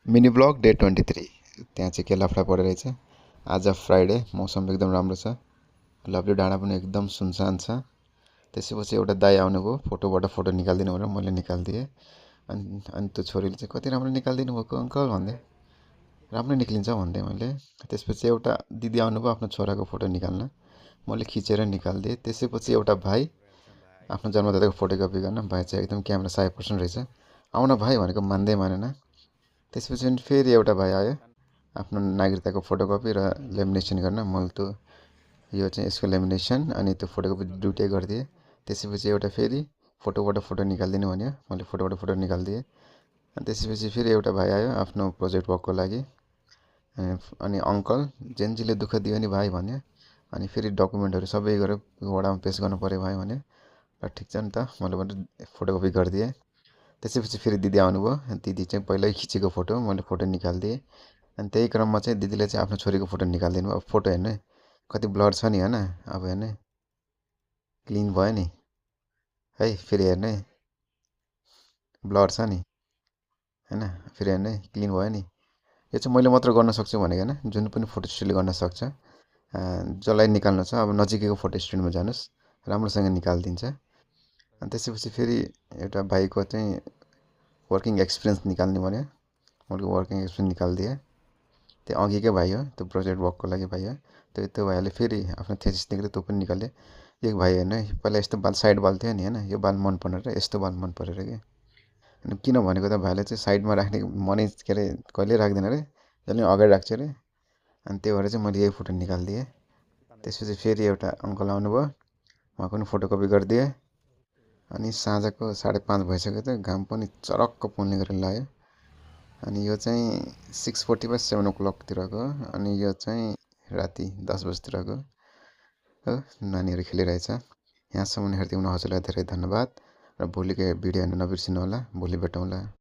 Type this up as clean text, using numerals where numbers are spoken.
Mini blog day 23। त्यहाँ चाहिँ के लफडा परेर रहेछ। आज फ्राइडे, मौसम एकदम राम्रो छ। लभली डाँडा पनि एकदम सुनसान छ। त्यसपछि एउटा दाइ आउनुभयो, फोटो निकालिदिनु भनेर मैले निकालिदिएँ। अनि त्यो छोरीले चाहिँ कति राम्रो निकालिदिनु भएको अङ्कल भन्दै, राम्रो निक्लिन्छ भन्दै मैले। त्यसपछि एउटा दिदी आउनुभयो आफ्नो छोराको फोटो निकाल्न, मैले खिचेर निकालिदिएँ। त्यसपछि एउटा भाइ आफ्नो जन्मदाताको फोटोकपी गर्न, भाइ चाहिँ एकदम क्यामेरा साय पर्सन रहेछ। आउन भाइ भनेको मान्दै मानेन। त्यसपछि फेरि एउटा भाइ आयो आफ्नो नागरिकताको फोटोकपी र लेमिनेसन गर्न। मैले त्यो यो चाहिँ यसको लेमिनेसन अनि त्यो फोटोकपी दुइटै गरिदिएँ। त्यसपछि एउटा फेरि फोटो निकालिदिनु भन्यो, मैले फोटो निकालिदिएँ। अनि त्यसपछि फेरि एउटा भाइ आयो आफ्नो प्रोजेक्ट वर्कको लागि। अनि अङ्कल जेनजीले दुःख दियो नि भाइ भन्यो। अनि फेरि डकुमेन्टहरू सबै गरेर वडामा पेस गर्नु पऱ्यो भाइ भन्यो। र ठिक छ नि त, मैले फोटोकपी गरिदिएँ। त्यसपछि फेरि दिदी आउनुभयो। दिदी चाहिँ पहिल्यै खिचेको फोटो मैले फोटो निकालिदिएँ। अनि त्यही क्रममा चाहिँ दिदीले चाहिँ आफ्नो छोरीको फोटो निकालिदिनु। अब फोटो हेर्नु है कति ब्लर छ नि, होइन? अब हेर्नु क्लिन भयो नि है। फेरि हेर्नु है ब्लर छ नि, होइन? फेरि हेर्नु है क्लिन भयो नि। यो चाहिँ मैले मात्र गर्न सक्छु भनेको होइन, जुन पनि फोटो स्टुडियोले गर्न सक्छ। जसलाई निकाल्नु छ अब नजिकैको फोटो स्टुडियोमा जानुहोस्, राम्रोसँग निकालिदिन्छ। अनि त्यसपछि फेरि एउटा भाइको चाहिँ वर्किङ एक्सपिरियन्स निकाल्ने भन्यो, मैले वर्किङ एक्सपिरियन्स निकालिदिएँ। त्यो अघिकै भाइ हो, त्यो प्रोजेक्ट वर्कको लागि भाइ हो। त्यो भाइले फेरि आफ्नो थेसिस निकाल्यो, त्यो पनि निकाल्यो। यो भाइ हेर्नु है, पहिला यस्तो बाल साइड बाल थियो नि, होइन? यो बाल मन परेन र यस्तो बाल मन परेर कि। अनि किन भनेको त भाइले चाहिँ साइडमा राख्ने मनै के अरे कहिल्यै राख्दैन अरे, जहिले अगाडि राख्छ अरे। अनि त्यही भएर चाहिँ मैले यही फोटो निकालिदिएँ। त्यसपछि फेरि एउटा अङ्कल आउनुभयो, उहाँको पनि फोटोकपी गरिदिएँ। अनि साँझको 5:30 भइसक्यो त, घाम पनि चरक्क पोल्ने गरेर लाग्यो। अनि यो चाहिँ 6:45 7 o'clockतिरको, अनि यो चाहिँ राति 10 बजीतिरको हो। नानीहरू खेलिरहेछ। यहाँसम्म हेरिदिनु हजुरलाई धेरै धन्यवाद। र भोलिको भिडियो हेर्न नबिर्सिनु होला। भोलि भेटौँला।